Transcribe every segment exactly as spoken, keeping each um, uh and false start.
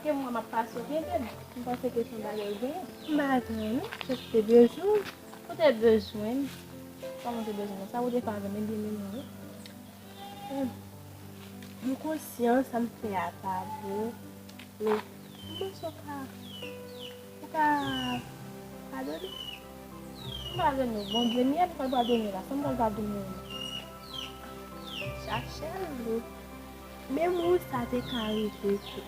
Mwen, m ap pase w byen, byen. M panse ke se yon bagay w genyen. M pa genyen, non. Jis te bezwen w. Ou te bezwen m? Kòman w te bezwen mwen? Sa ou te fè avè m, ebyen, men mwen, wi. Hmm. M konsyan sa m fè a pa bon, men m panse w ka, ou ka padone. M padone w. Bondye m ye, m pral padone w la. Sa m pral padone w la? Chache l, non. Menm ou sa te ka rive tou.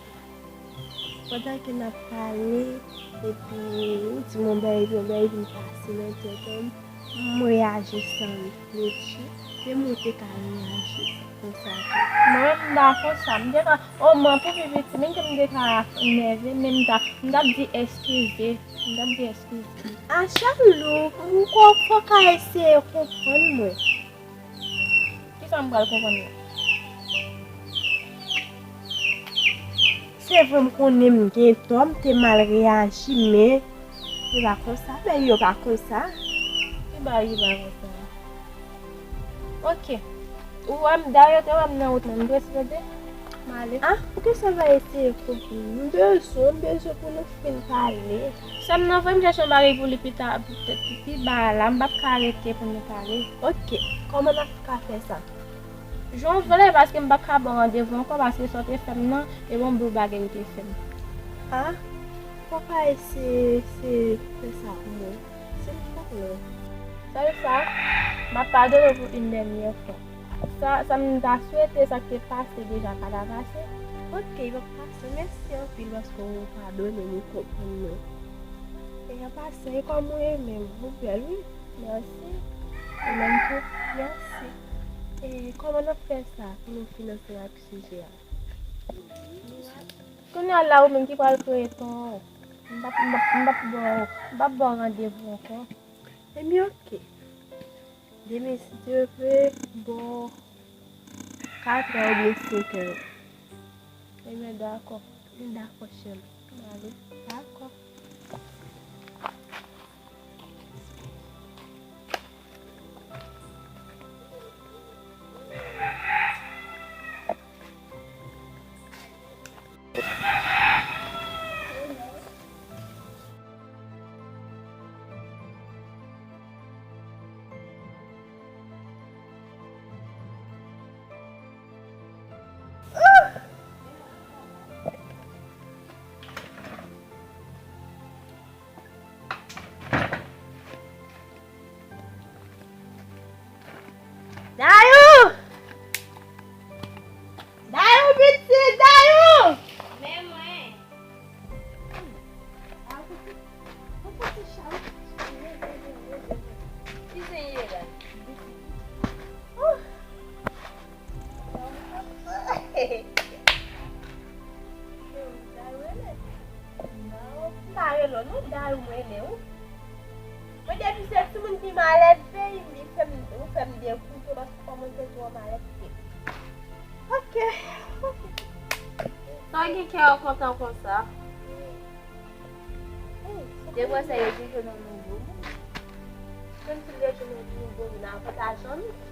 Pandan ke n ap pale, epi ou di m yon bagay, epi yon bagay vin pase nan tèt mwen, m reyaji san reflechi. Menm ou te ka reyaji konsa tou. Mwen menm m ta konsa, m te ka, o mwen pou pi piti, menm ke m te ka nève, men m ta, m t ap di eskize, m t ap di eskize. A Charlou, m kwè w fò w ka eseye konprann mwen. Kisa m pral konprann la? Se vre, m konnen m gen tò, m te mal reyaji, men yo pa konsa, men yo pa konsa. Ki bagay ki pa konsa? Oke. Ou wè m, dayè, te wè m nan wout la, m prese tande. M ale. Ah, poukisa w pa eseye konprann? M bezwen, m bezwen pou nou fin pale. Sè m nan voye m chèche yon bagay pou li pita, pi, pi, pi ba la, m p ap ka rete pou nou pale. Oke, kòman n ap ka fè sa? Jan w vle, paske m p ap ka ba w randevou ankò, paske sa w te fè m nan, e yon boul bagay ou te fè m. Ah, papa eseye, eseye fè sa pou mwen. Silvouplè. Sèl sa, m ap padone w pou yon dènyè fwa. Sa, sa m ta swete, sa k te pase deja pa ta pase. Oke, l p ap pase. Mèsi anpil paske w padone m, ou konprann mwen. E an pasan, e kòman w ye menm? Ou bèl, wi. Mèsi. Ou menm tou? Mèsi. E kòman n ap fè sa pou nou finanse ak sijè a? Kounye a la, ou menm ki pral kreye tan an, m p ap, m p ap, m p ap ba w, m p ap ba w randevou ankò. Ebyen, oke. Demen, si Dye vle, bò katrè oubyen senkè. Ebyen, dakò. Dakò, cheri. Ale. Dakò. Dayou! Dayou, pitit, Dayou! Men mwen. Ki zen ye la? M pa rele w non, Dayou m rele w. Mwen depi se timoun ki malèv peyi m, li fè m, ou fè m degoute paske kòman se twò malèv peyi. Oke, oke. Sa gen kè w kontan konsa? Depi sa yo di ke nou nouvo moun. Menm si yo di nou nouvo moun, avantaj an nou.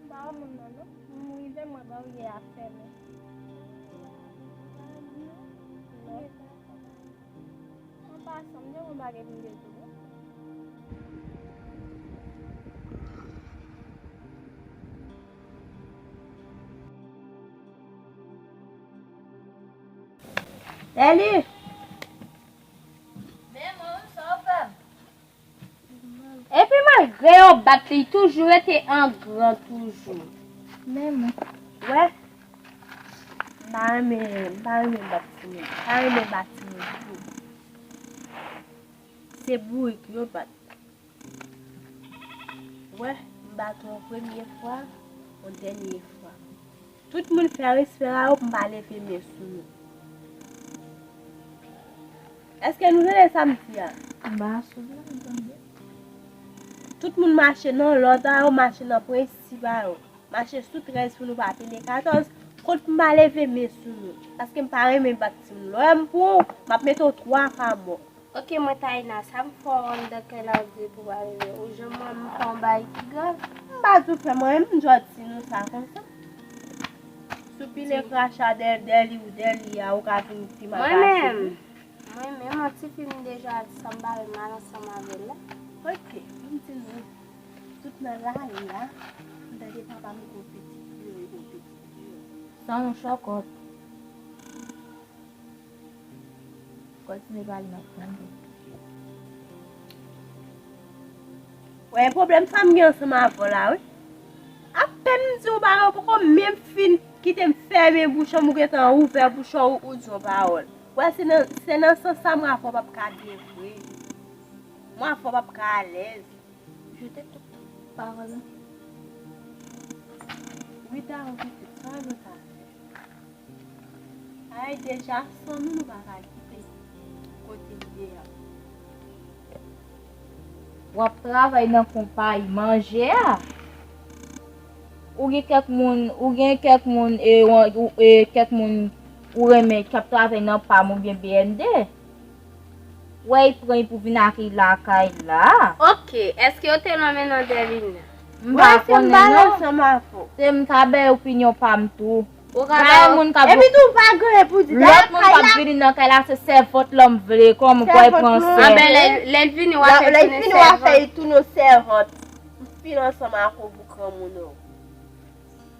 M pa wè moun nan non. M rive, m wè barye a fèmen. Non. An pasan, m gen yon bagay pou m te di w. Eli! Men mwen, sa w fè m? Epi malgre yo bat li, toujou rete an gran toujou. Men mwen. Wè, m pa renmen, m pa renmen bat timoun. M pa renmen bat timoun ditou. Se bourik yo bat. Wè, m bat ou yon premye fwa, yon dènye fwa. Tout moun fè respè a yo pou m pa leve men sou nou. Èske nou tande sa m di a? M pa sou non, m tande. Tout moun mache nan lòd a yo, mache nan prensip a yo, mache sou trèz pou nou pa pile katòz, kot m pa leve men sou nou. Paske m pa renmen bat timoun. Lè m pran w, m ap mete w twa fwa mò. Ok, mwen Taïna, sa m fè w anndan kay la ou di pou pa vini? Ou janm wè m fè yon bagay ki grav? M pa di w fè mwen menm, m jòt di nou sa konsa. Sou pile kracha dèyè, dèyè li ou dèyè li a, ou ka vin pi mal pase tou. Mwen menm, yon tifi m deja di sa m pa vle mal ansanm avè l la. Ok, m di nou, tout nan lari a, m tande papa m gwo pitit, yo gwo pitit. San yon chòkòt. Kontinye pale, m ap tande. Wè, pwoblèm sa m gen ansanm avè w la, wi. Apèn m di w bagay, ou poko menm fin kite m fèmen bouch an, ou gentan ouvè bouch an, ou, ou di yon pawòl. Wè, se nan, se nan sans sa m avè w p ap ka byen vre. M avè w p ap ka alèz. Jete tout pawòl ou. Rita, ou rete sa nou ta fè. Ay, deja, san nou, nou pa ka kite kote m ye a. W ap travay nan konpayi manje a. Ou gen kèk moun, ou gen kèk moun, e, ou, e, kèk moun ou renmen k ap travay nan pam oubyen B N D. Wè, y pran y pou vin ak y lakay la. Ok, èske yo te lonmen nan Dèlina? M pa konnen non. Se m ta bay opinyon pa m tou. Bay moun k ap, epi tou pa gen pou di lòt moun k ap vini nan kay la se sèvant lan m vle, kòman m kwè pran sè. Anben lè, lè l vini w a fè l tounen sèvant. M fin ansanm ak ou pou granmoun ou.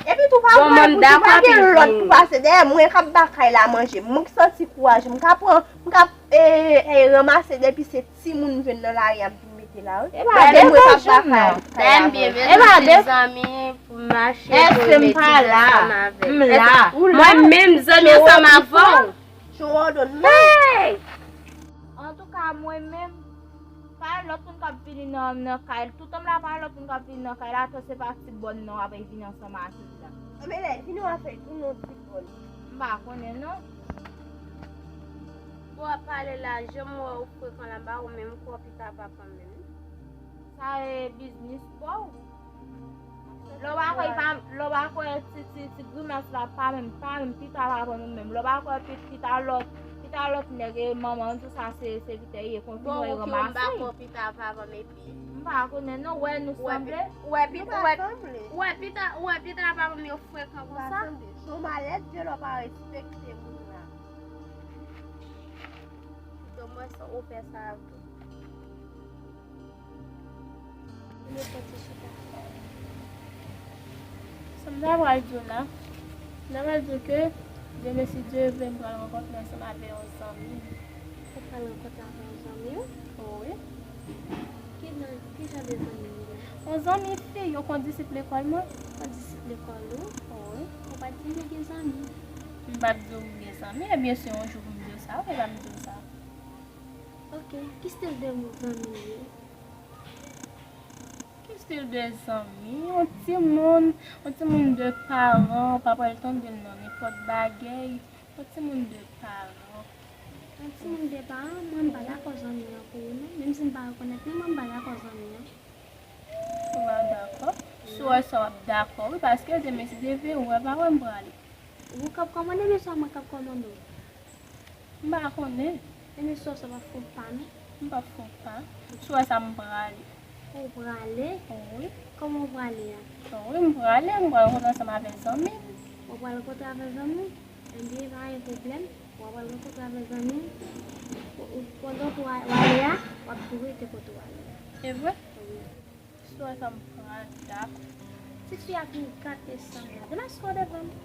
Epi tou pa vre pou di pa gen lòt pou pase dèyè mwen k ap ba kay la manje. Mwen k santi kouraj, m ka pran, m ka, e, e, ranmase depi se timoun m jwenn nan lari a m vin mete la wi. E pa de zanmi pou m mache pou m mete ansanm avè l. Mwen menm zanmi ansanm avè w. Hey! Antouka mwen menm pa lòt moun k ap vini nan, nan kay. Toutan m la pa lòt moun k ap vini nan kay la, atò se pa ti bòn nan w ap vini ansanm ak li la. Anben lè vini w a fè tou non ti bòn. M pa konnen non. Bon w ap pale la, jan m wè w frekan la, m pa wè w menm kò pita pa fanm menm. Sa e biznis pa w. Lè w pa kwè, lè w pa kwè ti, ti, ti grimès la pa menm, pa menm pita pa pran nou menm. Lè w pa kwè pi, pita lòt, pita lòt nèg e manman l tou sa se, se pita ye konfime w e ranmase. Bon, ok, m pa kwè pita pa pran m epi. M pa konnen non, wè nou sanble. Wè pita, wè pita, wè pita pa pran m yo frekan konsa. Se yon malèt vye lè w pa respekte moun la. Donk mwen sa ou fè sa tou. Vin pran ti chita. Sa m ta pral di w la, m ta pral di w ke demen si Dye vle m pral rankontre ansanm avè yon zanmi m. Ou pral rankontre avè yon zanmi w? Wi. Ki nan, ki jan de zanmi w ye? Yon zanmi fi, yon kondisip lekòl mwen. Kondisip lekòl ou? Wi. Ou pa t di m ou gen zanmi. M pa t di w m gen zanmi, ebyen se yon jou pou m di w sa, wi, e pa m di w sa. Ok, ki stil de zanmi w ye? Ki stil de zanmi? Yon timoun, yon timoun de paran, w pa pral tande l nan nenpòt bagay. Yon timoun de paran. Yon timoun de paran, mwen m pa dakò zanmi an pou ou non. Menm si m pa rekonèt li, mwen m pa dakò zanmi an. Ou pa dakò? Si w wè sa w ap dakò, wi, paske demen si Dye vle, ou wè pa wè m prale. Ou k ap kòmande m, se mwen k ap kòmande w? M pa konnen. Demen si w wè sa w ap fè w pa non. M p ap fè w pa. Si w wè sa m prale. Ou prale? Wi. Kòman w prale a? Wi, m prale, m pral rankontre ansanm avèk zanmi m. Ou pral rankontre avèk zanmi w? Ebyen, pa gen pwoblèm. W ap pral rankontre avèk zanmi w. Pandan w ale a, w ap tou rete kote w ale a. Se vre? Wi. Si w wè sa m pral, dakò. Ti fi a fin gate sa m la. Demaske w devan m.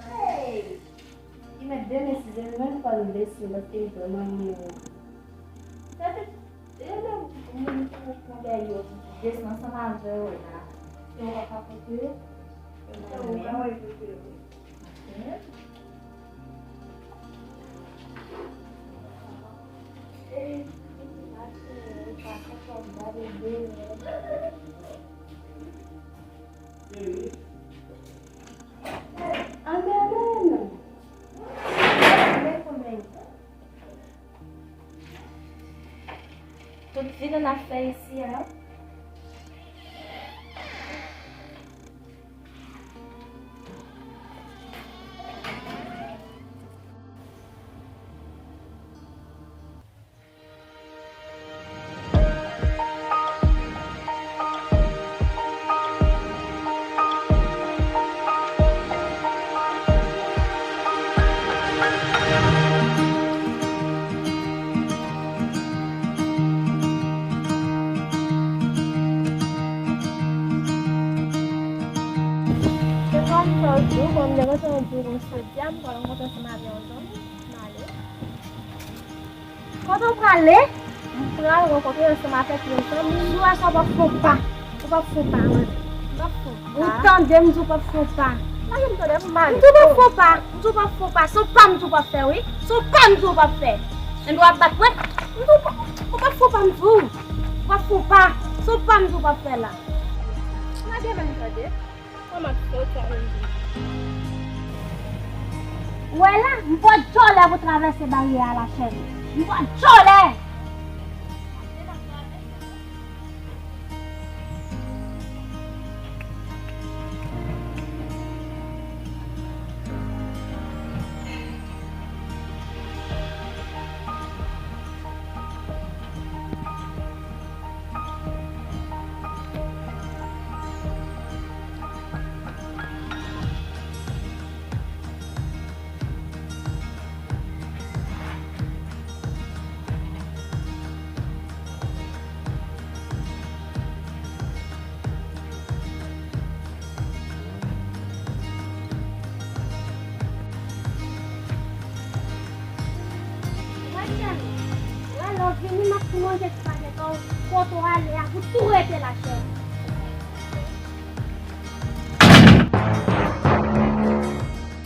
Hey! Li mèt demen sizè, li menm fò l desann paske li vrèman nimewo. Sa te, e lè moun pou, pou bagay yo desann ansanm avè w la. Se w k ap pote yo? Se w k ap pote yo. Tout vi nou n ap fè isi a. Se kòm sa w di w, bon, m te gentan di w, bon, jodi a, m pral rankontre ansanm avè yon zanmi m, m ale. Kote w prale? M pral rankontre ansanm avèk yon zanmi m. Jou a sa w p ap fè yon pa. Ou p ap fè yon pa, wi. M p ap fè yon pa. Ou tande m di w p ap fè yon pa. Lage m tande, m mal. M di w p ap fè yon pa. M di w p ap fè yon pa. Se yon pa m di w p ap fè, wi. Se yon pa m di w p ap fè. Enben w ap bat mwen. M di w p ap, ou p ap fè yon pa, m di w. Ou p ap fè yon pa. Se yon pa m di w p ap fè la. Lage men m tande. Kòman fè w travèse? Ou wè la, m pran djòlè pou travèse baryè a la, cheri. M pran djòlè! Rachel, lè w vini, m ap tou manje espageti w, kote w ale a, pou tou rete la, cheri.